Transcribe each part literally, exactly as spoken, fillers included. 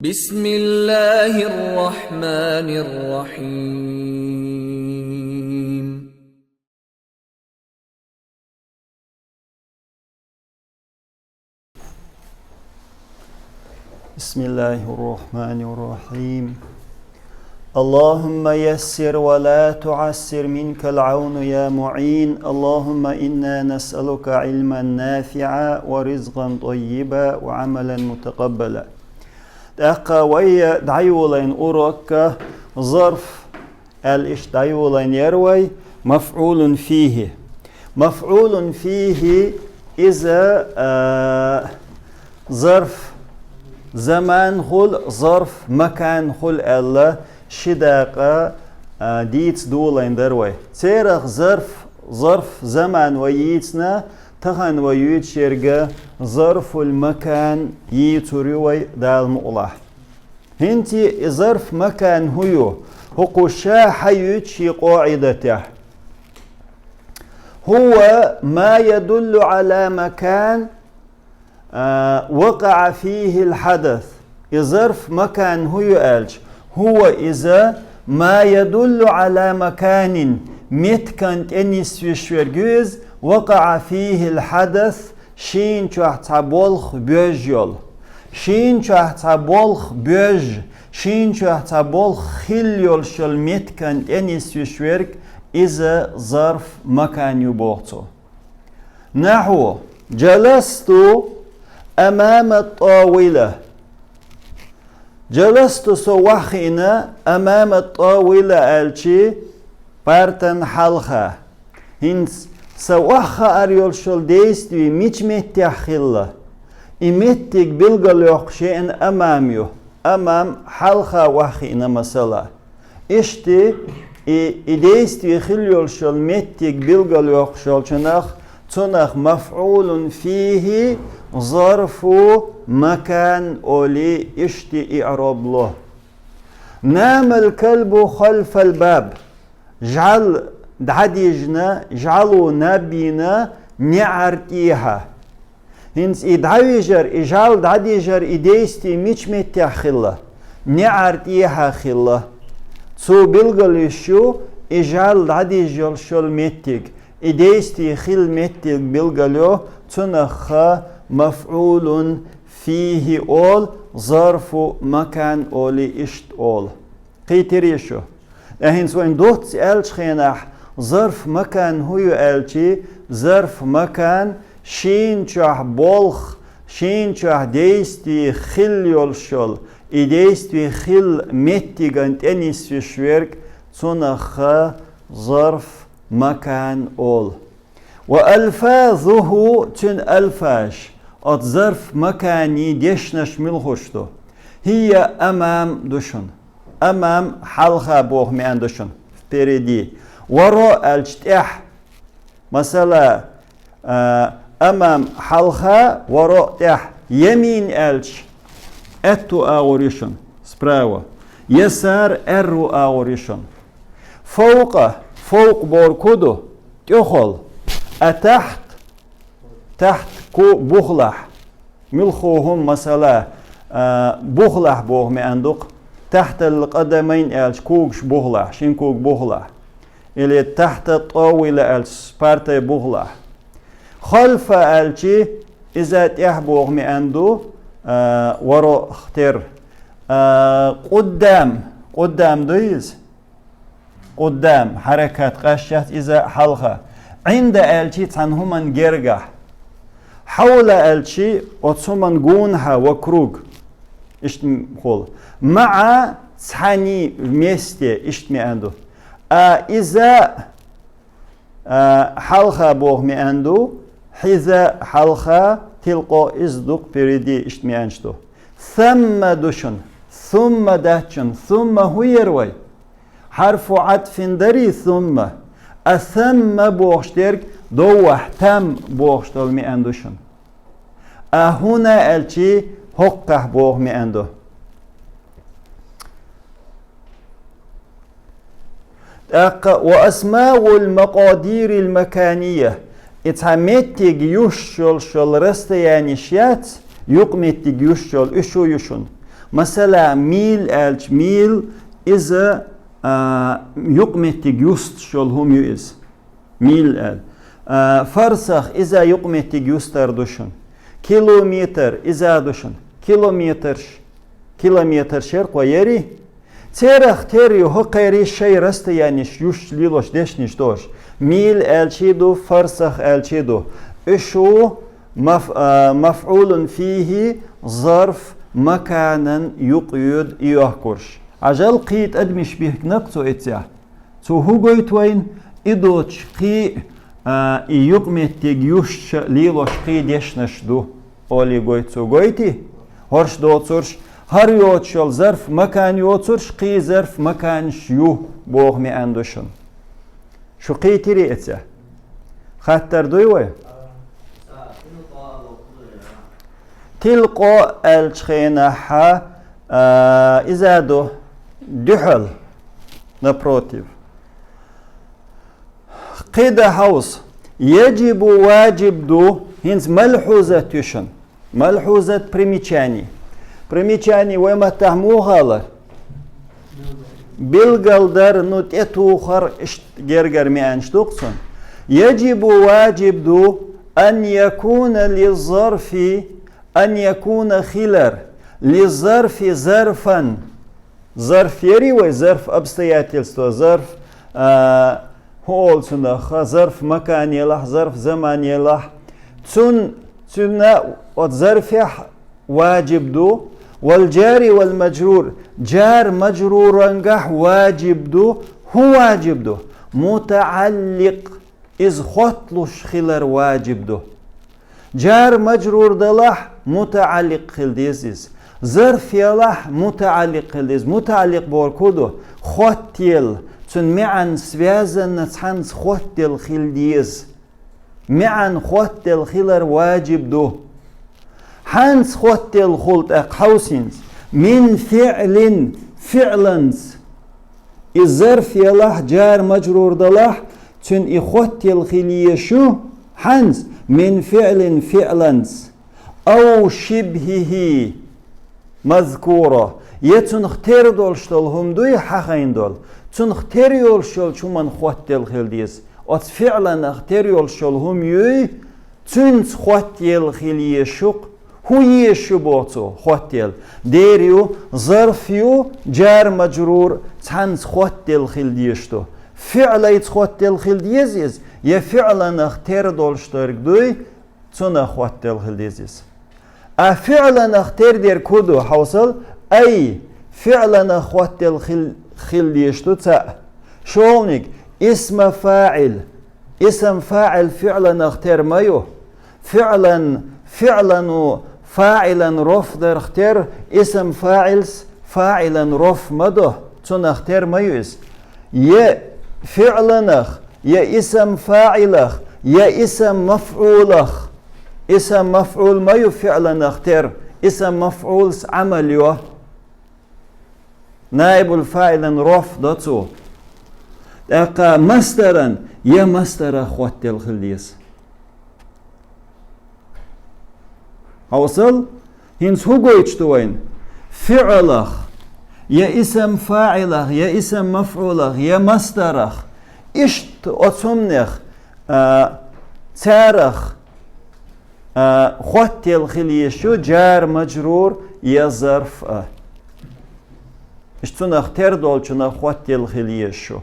بسم الله الرحمن الرحيم. بسم الله الرحمن الرحيم. اللهم يسر ولا تعسر، منك العون يا معين. اللهم إنا نسألك علما نافعا ورزقا طيبا وعملا متقبلا. ТӀаккха вай дӀайолайна урокка зарф аьлла иштта дӀайолайна яр вай, мафӀулун фийхӀи. МафӀулун фийхӀи иза, а, зарф заман хул, зарф макан хул аьлла ши дакъа, а, дийца долайна дар вай. Церах зарф, зарф заман вай йийцина, тахан вай юьйцуш ерг зарфул макан йийцур ю вай Дала мукъалахь. ХӀинца и зарф макан хӀу ю, хӀокху ша хьаюьйцу шен къаӀидатехь. هو ما يدل على مكان، а, وقع فيه الحدث. И зарф макан хӀу ю аьлча, هو иза ما يدل على مكان, меттиган тӀе нисвеш верг ю иза, وقع فيه الحدث, шийна чохь цхьа болх боьжна йолу. Шийна чохь цхьа болх боьжна, шийна чохь цхьа болх хилла йолуш йолу меттиган тӀе нисвеш верг, иза зарф макан ю боху цо. نحو: جلست أمام الطاولة. جلست со охьахиъна أمام الطاولة аьлча партан хьалха. ХӀинца сан охьахаар йолуш йолу действие мича меттехь хилла? И меттиг билгалйоккхуш еана أمام ю. أمام хьалха охьахиъна масала. Иштта и, и действие хилла йолуш йолу меттиг билгалйоккхуш йолчунах, цунах мафӀулун фийхӀи зарфу макан олий, иштта иӀроб ло. نام الكلب خلف الباب. ЖӀаьла дӀадижна, жӀаьло наб йина неӀар тӀехьа. ХӀинца и дӀавижар, и жӀаьла дӀадижар, и действие мича меттехь хилла? НеӀар тӀехьа хилла. Цо билгалйеш ю и жӀаьла дӀадижа йолуш йолу меттиг, и действие хилла меттиг билгалйо, цунах мафӀулун фийхӀи олу, зарфу макан олий иштта олу. Кхийтирий шу? Ткъа хӀинца вайна доцца аьллачу хенахь, зарф макан хӀу ю аьлча, зарф макан шийна чохь болх, шийна чохь действие хилла йолуш йолу, и действие хилла меттиган тӀе нисвеш верг, цунах зарф макан олу. وألفاظه, цуьнан алфаш, оцу зарф макани дешнаш муьлхуш ду? هي أمام ду шуна. أمام хьалха боху маьӀна ду шуна, впереди. وراء аьлча тӀехь. Масала, а, أمام хьалха, وراء тӀехь. يمين аьлча аьтту агӀор ю шуна, справа. يسار аьрру агӀор ю шуна. فوق, فوق бохург хӀу ду? ТӀехула. А تحت, تحت ку-, бухлахь. Муьлхха хӀума, масала, а, бухлахь боху маьӀна ду-кх. تحت القدمين аьлча когаш бухлахь, шина кога бухлахь. Или تحت الطاولة аьлча партай бухлахь. خلف аьлча иза тӀехь боху маьӀна ду, а, وراء тера. А, قدام, قدام ду иза? قدام, хьаракат къаьсташ яц иза хьалха. عند аьлча цхьана хӀуманна гергахь. حول аьлча оцу хӀуманна гонахьа, وكروك. Иштта хула. مع цхьаьний, вместе, иштта маьӀна ду. А иза, а, хьалха боху маьӀна ду, حذاء хьалха, تلقاء иза ду-кх, впереди, иштта маьӀнаш ду. ثم ду шуна, ثم дац шуна, ثم хӀу яра вай? حرف عطف дарий ثم? А ثم бохуш дерг довхахь تم бохуш долу маьӀна ду шуна. А هنا аьлча хӀокхахь боху маьӀна ду. ТӀаккха وأسماء المقادير المكانية. И цхьа меттиг юьсуш йолуш йолу расстоянеш яц, юкъаметтиг юьсуш йолу, уьш ю шуна. Масала, миль аьлча, миль иза, а, юкъаметтиг юсташ йола хӀума ю иза. Миль аьлча. А, фарсах иза юкъаметтиг юстар ду шуна. Километр иза ду шуна. Километрш. Километрш яр кхо яри. Церах тера ю хӀокхари шоай расстоянеш юсташ лелош дешнаш дош. Миль аьлча ду, фарсах аьлча ду. Уж шу маф-, а, мафӀулун фихӀи зарф маканан юкъе йода и йохкурш. Ӏажал кхы тӀадамаш бихкинакх цо эццехь. Цо хӀу гойту вайна, и доцуш кхы а, и юкъаметтиг юсташ лелош кхы дешнаш ду, олий гойту цо, гойтий? ХӀорш доцурш, хӀара йоцуш йолу зарф макан йоцурш, кхы зарф маканаш ю, боху маьӀна ду шуна. Шу кхийтирий эццехь? Хаттар дуй вай? Тилкъо аьллачу хенахьа, а, иза ду дуьхьал, напротив. КхидӀа хьовса. Яджибу важиб ду, хӀинца малхьузат ю шуна. Малхьузат, примечание. Примечание вай маттахь муха олу? Билгалдар, ну, тӀетухар, иштта гергара маьӀнаш ду-кх цунна. Яджибу важиб ду, ан якуна лиззарфи, ан якуна хилар, лиззарфи зарфан. Зарф яри вай, зарф обстоятельство, зарф, а, хӀун олу цунах, зарф макан елахь, зарф заман елахь. Цун, цунна оцу зарфехь важиб ду, вал джари вал маджрур, джар маджрурангахь важиб ду, хӀун важиб ду? МутаӀалликъ, иза хотталуш хилар важиб ду. Джар маджрур далахь, мутаӀалликъ хила деза иза. Зарф елахь, мутаӀалликъ хила деза. МутаӀалликъ бохург хӀун ду? Хоттаелла, цуьнан маьӀна связанна цхьаьнца хоттаелла хила деза. МаьӀна хоттаелла хилар важиб ду. Хьанца хоттаелла хуьлу тӀаккха хьовсинца? Мин фиълин, фиъланца. И зарф елахь, джар маджрур далахь, цуьнан и хоттаелла хила езаш ю, хьанца? Мин фиълин, фиъланца. Ау шибхихи мазкура. Я цунах тера долуш долу хӀума дуй хьахийна долу? Цунах тера йолуш йолчу хӀуманах хоттаелла хила деза. Оцу фиъланах тера йолуш йолу хӀума юй, цуьнца хоттаелла хила езаш ю-кх. ХӀун езаш ю боху цо хоттаелла? Дера ю, зарф ю, джар маджрур цхьаьнца хоттаелла хила дезаш ду. Фиълайца хоттаелла хила деза иза, я фиъланах тера долуш дерг дуй, цунах хоттаелла хила деза иза. А фиъланах тера дерг хӀун ду, хьовсал? Ай, фиъланах хоттаелла хил-, хила дезаш ду цхьаъ. ШолгӀаниг, исма фаӀил. Исам фаӀил фиъланах тера ма ю. Фиълан, фиълану фаӀилан роф дарх тера, исам фаӀилс фаӀилан роф ма до, цунах тера ма ю иза. Я фиъланах, я исам фаӀилах, я исам мафӀулах. Исам мафӀул ма ю фиъланах тера, исам мафӀулс Ӏамал йо. Наибул фаӀилан роф до цо. ТӀаккха масдаран, я масдарах хоттаелла хила деза. Хьовсал, хӀинца хӀун гойтуш ду вайна? ФиӀлах, я исам фаӀилах, я исам мафӀулах, я масдарах. Иштта оцу хӀуманех, а, царах, а, хоттаелла хила езаш ю джар, маджрур я зарф а. Иштта цунах тера долчунах хоттаелла хила езаш ю.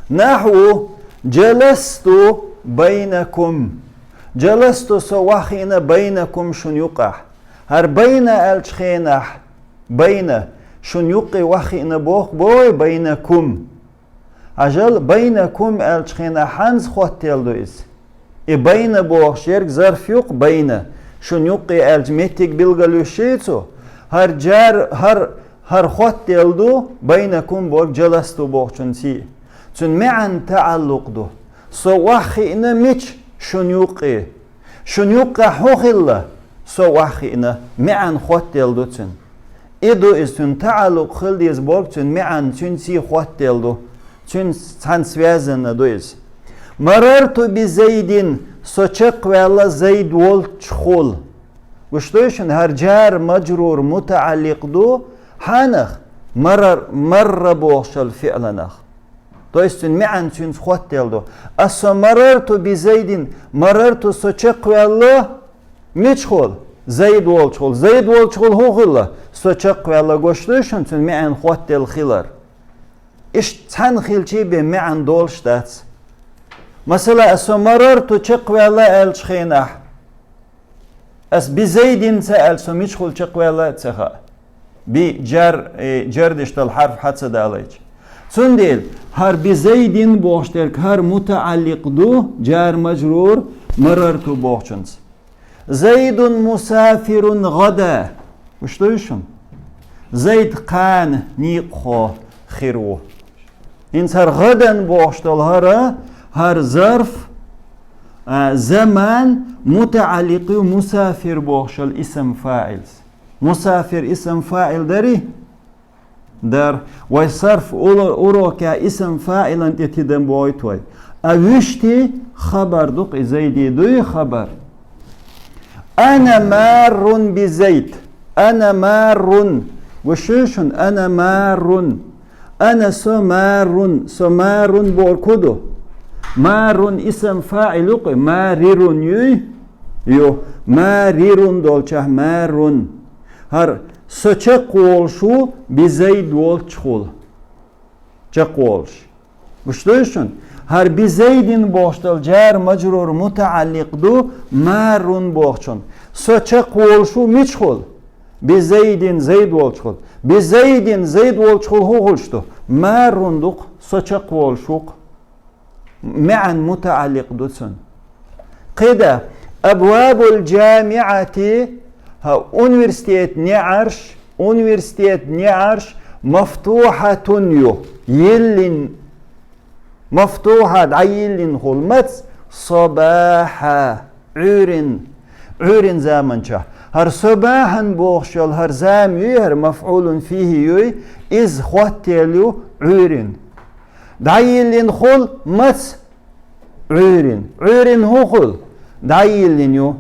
Нахьву: «Джаласту байнакум». «Джаласту», со охьахиъна, «байнакум», шуна юкъахь. ХӀара «байна» аьллачу хенахь, «байна», шуна юккъе охьахиъна боху, бой, «байнакум». Хьажал, «байнакум» аьллачу хенахь хьанца хоттаелла ду иза? И «байна» бохуш ерг зарф ю-кх, «байна». Шуна юккъе аьллачу меттиг билгалъеш ю цо. ХӀара джар, хӀара, хӀара хоттаелла ду, «байнакум» боху, «джаласту» бохучун сий. Цуьнан маьӀна таӀаллукъ ду. Со охьахиъна мича? Шуна юккъе. Шуна юккъехь хӀун хилла? Со охьахиъна. МаьӀна хоттаелла ду цуьнан. И ду иза, цуьнан таӀаллукъ хила деза боху, цуьнан маьӀна, цуьнан сий хоттаелла ду. Цуьнца цхьаьна связанна ду иза. «Марарту би Зайдин», Со чекхваьлла Зайд волччухул. Гуш дуй шуна, хӀара джар-маджрур мутаӀалликъ ду хьанах? Марар-, марра бохушал фиӀланах. То есть цуьнан маьӀан цуьнца хоттаелла ду. Ас со марарту би Зайдин, марарту со чекхваьлла мичахул? Зайд волчухул. Зайд волчухул хӀун хилла? Со чекхваьлла, гуш дуй шуна, цуьнан маьӀан хоттаелла хилар. Иштта цхьаьна хилчий бен маьӀан долуш дац. Масала, ас со марарту чекхваьлла аьллачу хенахь, ас би Зайдин ца аьлча, со мичахула чекхваьлла а ца хаьа. Би джар, э, джар деш долу хьарф хьа ца далайча. Цундела, хӀара би Зайдин бохуш дерг хӀара мутаӀалликъ ду, джар-маджрур, марарту бохучунца. Зайдун мусафирун гӀада. Гуш дуй шуна? Зайд кхана некъахо хир ву. ХӀинца хӀара гӀадан бохуш долу хӀара, хӀара зарф, а, заман мутаӀалликъ ю мусафир бохушал исам фаӀилца. Мусафир исам фаӀил дарий? Дар. Вай сарф ула-, урокехь исам фаӀилан тӀе тидам бойту вай. А вуьшти хабар ду-кх и, Зайди дуй хабар. Ана маррун би Зайд. Ана маррун. Гуш ю шуна, ана маррун. Ана со маррун. Со маррун бохург хӀун ду? Маррун исам фаӀил ю-кх, марирун юй? Ю. Марирун долчохь маррун. ХӀара со чекхволуш ву би Зайд волччухула. Чекхволуш. Гуш дуй шуна? ХӀара би Зайдин бохуш долу джар-маджрур мутаӀалликъ ду маррун бохучун. Со чекхволуш ву мичахула? Би Зайдин, Зайд волчухула. Би Зайдин, Зайд волчухула хӀун хуьлуш ду? Маррун ду-кх, со чекхволуш ву-кх. МаьӀан мутаӀалликъ ду цуьнан. КхидӀа, абвабул джамиӀати, хӀа, университет неӀарш, университет неӀарш мафтухьатун ю, йиллина, мафтухьа дӀайиллина хуьлу маца, сабахьа, Ӏуьйрин, Ӏуьйрин заманчохь. ХӀара сабахьан бохуш йолу хӀара зама юй, хӀара мафӀулун фихӀи юй, иза хоттаелла ю Ӏуьйрин. ДӀайиллина хуьлу маца? Ӏуьйрин. Ӏуьйрин хӀун хуьлу? ДӀайиллина ю.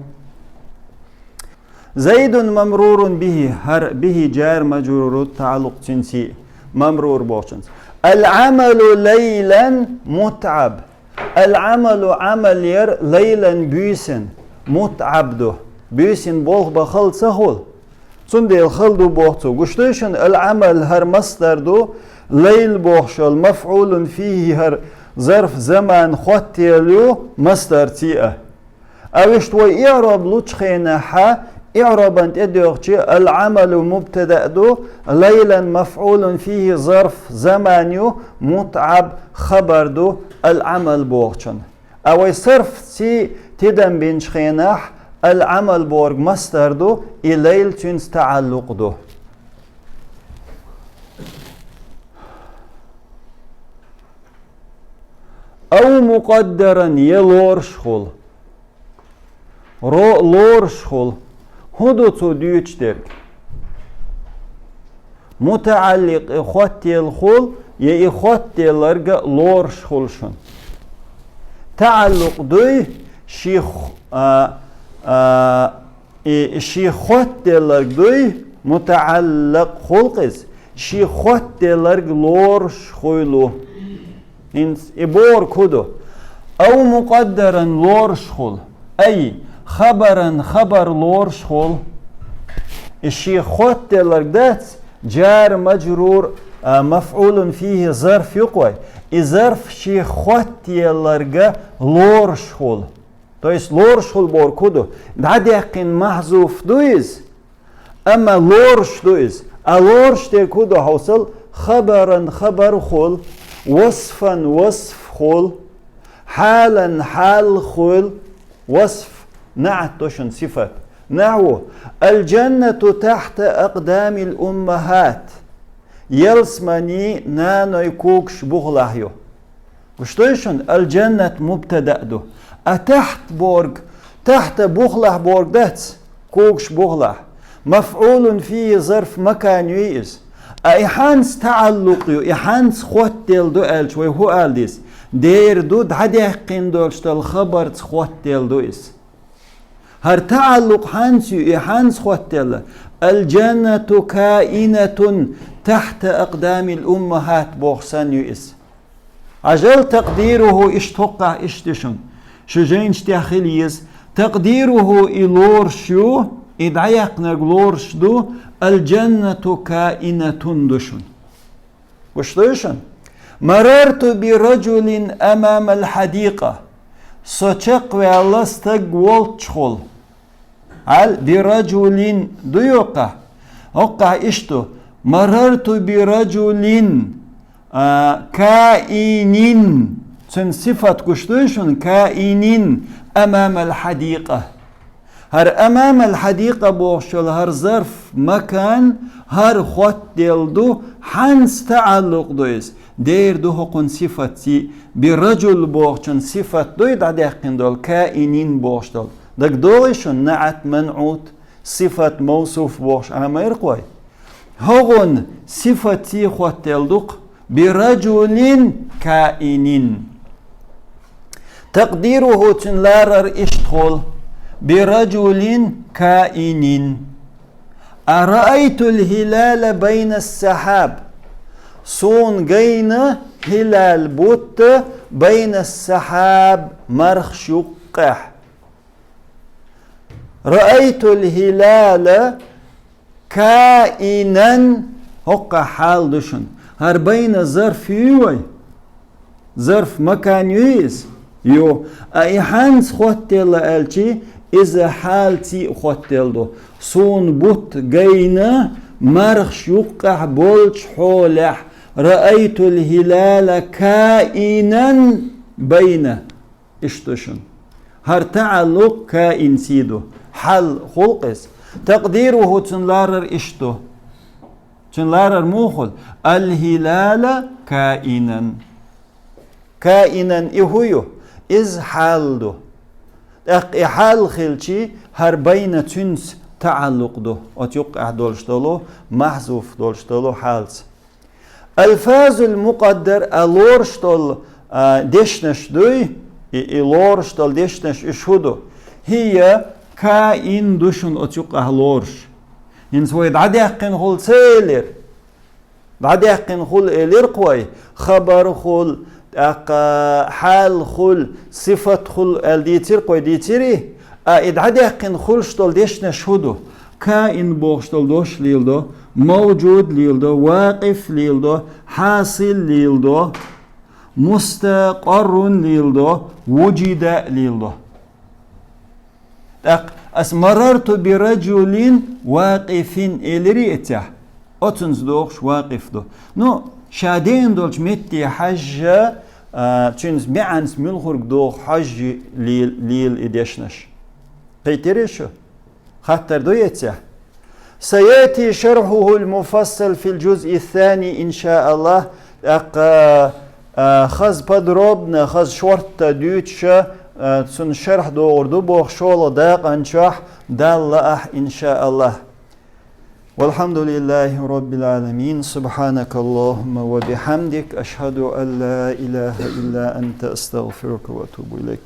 Зайдун мамрурун бихӀи, хӀара бихӀи джар-маджрур ду, таӀаллукъ цуьнца, мамрур бохучунца. Ал-Ӏамалу лайлан мутӀаб. Ал-Ӏамалу, Ӏамал яр, лайлан, буьйсанна, мутӀаб ду. Буьйсанна болх бан хала ца хуьлу. Цундела хала ду боху цо. Гуш дуй шуна, ал-Ӏамал хӀара масдар ду, лайл бохуш йолу мафӀулун фихӀи хӀара зарф заман хоттаелла ю масдарций а. А вуьшта вай иӀроб лучу хенахь, иӀробан тӀедоьгӀчи, ал-Ӏамалу мубтада ду, лайлан мафӀулун фихӀи зарф заман ю, мутӀаб хабар ду, ал-Ӏамал бохучун. А вай сарфций тидам бинчу хенахь, ал-Ӏамал бохург масдар ду, и лайл цуьнца таӀаллукъ ду. Ав мукъаддаран, я лоруш хуьлу. Ро-, лоруш хуьлу. ХӀун ду цо дуьйцуш дерг? МутаӀалликъ и хоттаелла хуьлу, я и хоттаелларг а лоруш хуьлу шуна. ТаӀаллукъ дуй, ши х-, а, а, и ши хоттаелларг дуй, мутаӀаллакъ хуьлу-кх иза, ши хоттаелларг лоруш хуьлу. ХӀинца и бохург хӀун ду? Ав мукъаддаран, лоруш хуьлу. Ай, хабаран, хабар лоруш хуьлу. И ши хоттаелларг дац, джар-маджрур, а, мафӀулун фихӀи зарф ю-кх вай. И зарф ши хоттаелларг а лоруш хуьлу. То есть лоруш хуьлу бохург хӀун ду? ДӀадаьккхина махьзуф ду иза, амма лоруш ду иза. А лоруш дерг хӀун ду хьовсал? Хабаран, хабар хуьлу, васфан, васф хуьлу, хьалан, хьал хуьлу, васф, наӀат ду шуна, сифат. Нахьву: «Ал-джаннату тахьта акъдамил уммахӀат». Ялсамани наной когаш бухалахь ю. Гуш дуй шуна, ал-джаннат мубтада ду. А тахьт бохург, тахьта бухалахь бохург дац, когаш бухалахь. МафӀулун фихӀи зарф макан юй иза. А и хьанца таӀаллукъ ю, и хьанца хоттаелла ду аьлча, вай хӀун ала деза? Дера ду дӀадаьккхина долуш долу хабарца хоттаделла ду иза. ХӀара таӀаллукъ хьанца ю, и хьанца хоттаделла? «Аль-джаннату каинатун тахьта акъдамил уммахат» бохуш санна ю иза. Ажал такъдируху, иштта хӀоккхахь иштта ду шуна. Шу жайнаш тӀехь хила еза. Такъдируху и лоруш ю, и дӀаяьккхинарг лоруш ду, «Аль-джаннату каинатун» ду шуна. Гуш дуй шуна? «Марарту би раджулин амамал хьадикъа». Со чекхваьлла стаг волччухула. Ал би раджулин ду йоккха. ХӀоккхахь иштта ду. «Марарту би раджулин, а, каинин». Цуьнан сифат гуш дуй шуна? «Каинин амамал хьадикъа». ХӀара амамал хьадикъа бохуш йолу хӀара зарф, макан, хӀара хоттаделла ду, хьанца таӀаллукъ ду иза? Дера ду хӀокхуьнан сифатций, би раджул бохучун сифат дуй дӀадаьккхина долу, каинин бохуш долу. ДагадогӀий шуна, наӀат манӀут, сифат мавсуф бохуш Ӏамийра-кх вай? ХӀокхуьнан сифатций хоттаделла ду-кх. Би раджулин каинин. Такъдируху, цуьнан ларар иштта хуьлу. Би раджулин каинин. А раайтул хилала байна сахьаб. Суна гайна хилал бутт байна сахьаб мархаш юккъехь. Раайтул хилала каинан, хӀоккхахь хьал ду шуна. ХӀара байна зарф юй вай? Зарф макан юй иза? Ю. А и хьанца хоттаделла аьлчи, иза хьалций а хоттаделла ду. Суна бутт гайна мархаш юккъехь болчу хьолехь, раайтул хилала каинан байна. Иштта ду шуна. ХӀара таӀаллукъ каинций ду. Хьал хуьлу-кх иза. Такъдируху, цуьнан ларар иштта ду. Цуьнан ларар муха хуьлу? Аль-хилала каинан. Каинан и хӀун ю? Иза хьал ду. ТӀаккха и хьал хилчи, хӀара байна цуьнца таӀаллукъ ду. Оцу юккъехь долуш долу, махьзуф долуш долу хьалца. Алфазул мукъаддар, а лоруш долу, а, дешнаш дуй, и, и лоруш долу дешнаш уьш хӀун ду? ХӀия каин ду шуна оцу юккъехь лоруш. ХӀинца вай дӀадаьккхина хуьлу ца элира. ДӀадаьккхина хуьлу элира-кх вай, хабар хуьлу, тӀаккха хьал хуьлу, сифат хуьлу аьлла дийцира-кх вай, дийцирий? А и дӀадаьккхина хуьлуш долу дешнаш хӀун ду? Каин бохуш долу дош леладо, мавжуд леладо, вакъиф леладо, хьасил леладо, мустакъаррун леладо, вуджида леладо. ТӀаккха ас марарту би раджулин вакъифин элирий эцехь? Оцунца дохуш вакъиф ду. Ну, ша деана долчу метте хьаьжжа, а, цуьнца маьӀанца муьлхург доху хьаьжжа лел-, лела и дешнаш. Кхийтирий шу? Хаттар ду эцехь? Саяти шархухул муфассал фил джузъи ссани, иншааллах. ТӀаккха, а, хаза подробно, хаза шортта дуьйцуша, а, цунна шарх догӀур ду боху шолгӀа дакъан чохь, Далла лаахь, иншааллах. Валхьамдулиллахи роббил гӀаламин. Субханакаллахумма ва бихьамдик. Ашхаду ан ла илаха илла анта, астагфирука ва атубу илайк.